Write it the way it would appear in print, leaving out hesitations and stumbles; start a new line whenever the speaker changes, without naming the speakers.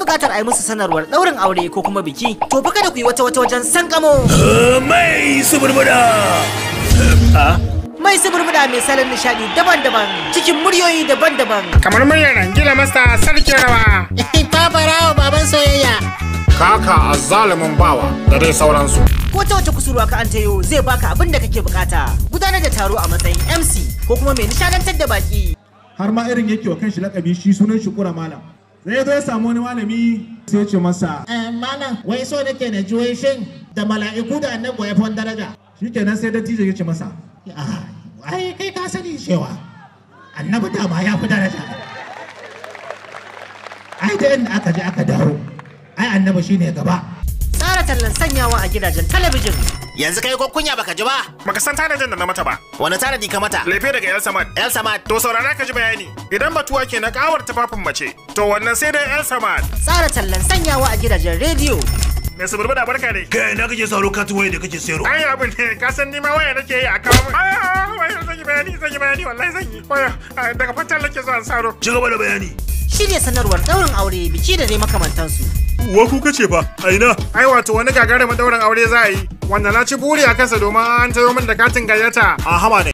Buƙatar a yi musu sanarwar ɗaurin aure ko kuma biki, to fa kada ku yi wata wata wajen sankamo.
Mai suburbuda!
Mai suburbuda mai salon nishaɗi daban-daban cikin muryoyi daban-daban.
Kamar muryar Rangila Masta sarkin rawa.
Fafarawa baban soyayya.
Kaka azzalumin bawa da dai sauransu.
Ko ta wace kusurwa ka an tayo zai baka abin da kake bukata. Gudanar da taro a matsayin MC ko kuma mai nishadantar da baki.
Har ma irin yake wa kanshi lakabi shi sunan shi Kura Malam. Sai ya zo ya samu wani malami sai ya ce masa,
Malam, wai so nake na ji wai shin da mala'iku da annabi ya fi wani daraja.
Shikenan sai dattijo ya ce masa,
Ai kai ka sani cewa annabi dama ya fi daraja. Ai da inda aka je aka dawo, ai annabi shine gaba.
Tsara tallan sanyawa a gidajen talabijin.
Yanzu kai ko kunya baka ji ba?
Baka san tanadin da na mata ba.
Wani tanadi ka mata?
Lefe daga El Samad.
El Samad.
To saurara ka ji bayani. Idan batuwa ke na kawar tufafin mace, to wannan sai dai El Samad.
Tsara tallan sanyawa a gidajen rediyo.
Mai suburbuda barka ne.
Kai na kake sauro katin waya da kake sayarwa.
Ai abin ne ka san ni ma waya nake yi a kawo min. Ai waya zan yi bayani, zan yi bayani, wallahi zan yi. Waya daga fatan nake zuwa saro.
Ci gaba da bayani.
Shirya sanarwar ɗaurin aure, biki da dai makamantansu.
Wa kuka ce fa? A ina?
Ai wato wani gagarumin ɗaurin aure za a yi. Wanda na ci buri a kansa domin an tayo min da katin gayyata.
A hama ne.